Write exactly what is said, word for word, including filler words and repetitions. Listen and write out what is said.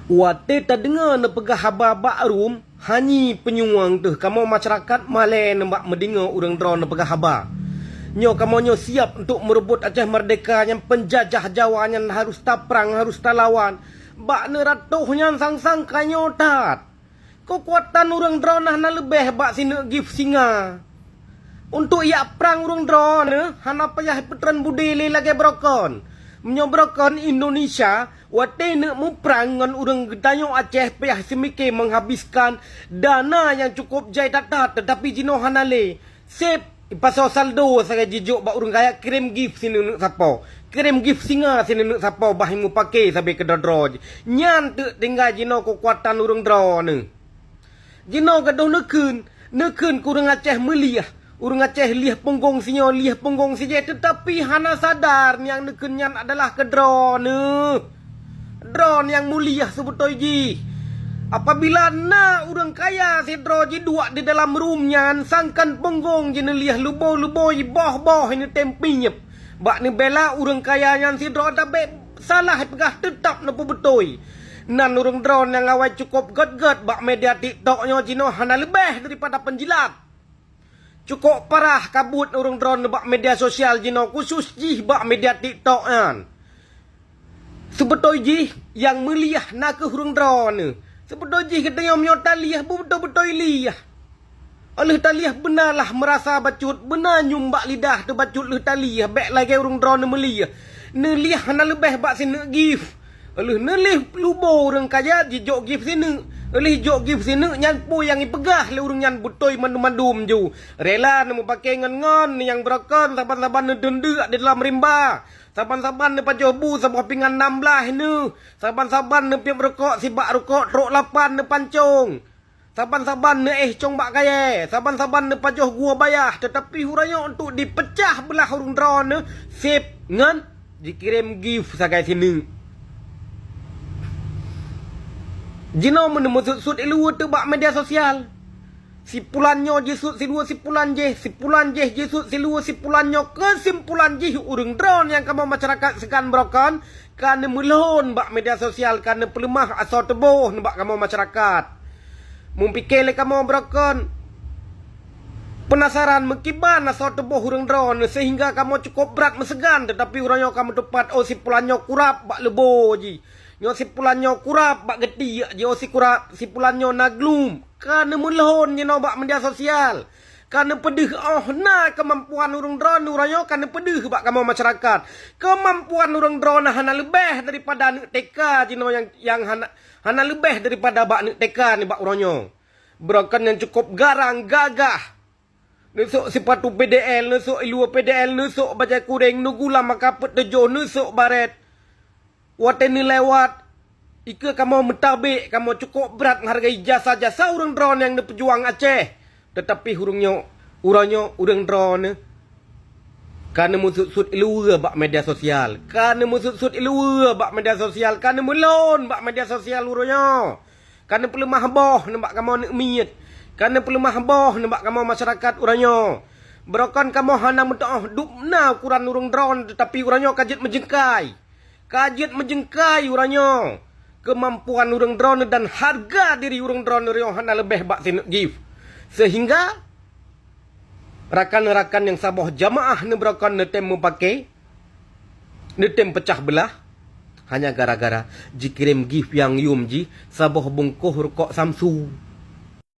Watée tadeungoe neupeugah haba bak Rom, hanyi peunyueng teuh kamoe masyarakat malée nibak meudeungoe ureuëng droe neupeugah haba. Nyoe kamoe nyoe siab untuk meureubot Aceh Merdeka nyang peunjajah Jawa nyan harus taprang, harus talawan. Bak neuratoh nyan sang-sang ka nyoe that. Keukuatan ureuëng droe na hana leubeh bak sineuk gift singa. Untuk jak prang ureuëng droe neuh hana payah peutreun budé lé lagée beurokon. Meunyoe beurokon Indonesia, watée neuk muprang ngon ureuëng geutanyoe Aceh payah seumiké menghabiskan dana nyang cukup jai that-that, teutapi jinoe hana lé. Seb, ipasoe saldo sagai jijok bak ureuëng kaya, kirém gift sineuk-neuk sapo. Kirém gift singa sineuk-neuk sapo bah mupake sabe keudroe-droe jih. Nyan teuk tinggai jinoe keukuatan ureuëng droe neuh. Jinoe gadôh neukheun, neukheun keu ureuëng Aceh meuliah. Ureuëng Aceh liah punggong sinyoe, liah punggong sijeh, teutapi hana sadar nyang neukheun nyan adalah keudroe neuh. Droe nyang muliah seubeutôi jih. Apabila na ureuëng kaya sidroe jiduek di dalam rum nyan, sangkan punggong jineulih lubo-lubo, boh-boh neutem pinyeb. Bak neubela ureuëng kaya nyan sidroe tabek salah peugah teutab neupeubeutôi. Nan ureuëng droe nyang awai cukôp gét-gét bak media TikTok nyoe jinoe hana leubeh daripada peunjilat. Cukôp parah ka buet ureuëng droe bak media sosial jinoe, khusus jih bak media TikTok nyan. Seubeutôi jih nyang meuliah na kheueh ureuëng droe. Seubeutôi jih geutanyoe meunyoe taliah beubeutôi-beutôi liah. Óh lheueh taliah beunalah meurasa bacut, beuna nyoe bak lidah teuh bacut lheueh taliah, bék lagée ureuëng droe meuliah. Neuliah hana leubeh bak sineuk gift. Óh lheueh neulih lubo ureuëng kaya jijok gift sineuk. Óh lheueh jok gift sineuk nyan peue nyang ipeugah lé ureuëng nyan beutôi mandum-mandum ju. Rela neumupake ngon-ngon nyang beurokon saban-saban neudeundeuk di dalam rimba. Saban-saban neupajoh bu saboh pingan nam blaih neuh. Saban-saban neupiep rukok sibak rukok trok lapan neupancong. Saban-saban neuéh cong bak kayée, saban-saban neupajoh gue bayah, teutapi uroe nyoe untuk dipeucah beulah ureuëng droe neuh seb ngon jikirém gift sagai sineuk. Jinoe meuneumeusuet-suet iluwa teuh bak media sosial. Sipulan nyoe jisuet siluwa sipulan jéh, sipulan jéh jisuet siluwa sipulan nyoe, keusimpulan jih ureuëng droe nyang kamoe masyarakat seugan beurokon ka neumeulhon bak media sosial, ka neupeuleumah asoe tuboh nibak kamoe masyarakat. Mupike lé kamoe beurokon peunasaran meukiban asoe tuboh ureuëng droe seuhingga kamoe cukôp brat meuseugan, teutapi uroe nyoe ka meutupat, oh sipulan nyoe kurab bak leubo jih. Nyoe sipulan nyoe kurab bak geutiek jih, oh sikurab sipulan nyoe na glum. Ka neumeulhon jinoe bak media sosial. Ka neupeudeuh oh na keumampuan ureuëng droe uroe nyoe ka neupeudeuh bak kamoe masyarakat. Keumampuan ureuëng droe hana leubeh daripada aneuk TK jinoe nyang, nyang hana, hana leubeh daripada bak aneuk TK nibak uroe nyoe. Beurokon nyang cukôp garang gagah. Neusok sipatu PDL, neusok iluwa PDL, neusok bajée kuréng, neugulam maka peuet teujoh, neusok barét. Watée neulewat, ikeue kamoe meutabek, kamoe cukôp brat meuhargai jasa-jasa ureuëng droe nyang neupeujuang Aceh. Teutapi ureuëng nyoe, uroe nyoe ureuëng droe ka neumeusuet-suet iluwa bak media sosial. Ka neumeusuet-suet iluwa bak media sosial, ka neumeulhon bak media sosial uroe nyoe. Ka neupeuleumah boh nibak kamoe aneuk miet. Ka neupeuleumah boh nibak kamoe masyarakat uroe nyoe. Beurokon kamoe hana meutuoh dubna ukuran ureuëng droe, teutapi uroe nyoe ka jeuet meujeungkai. Ka jeuet meujeungkai uroe nyoe. Keumampuan ureuëng droe dan hareuga diri ureuëng droe nyoe hana leubeh bak sineuk gift. Seuhingga rakan-rakan nyang saboh jamaah neubeurokon neutem mupake, neutem peucah beulah, hanya gara-gara jikirém gift nyang yum jih saboh bungkôh rukok Samsu.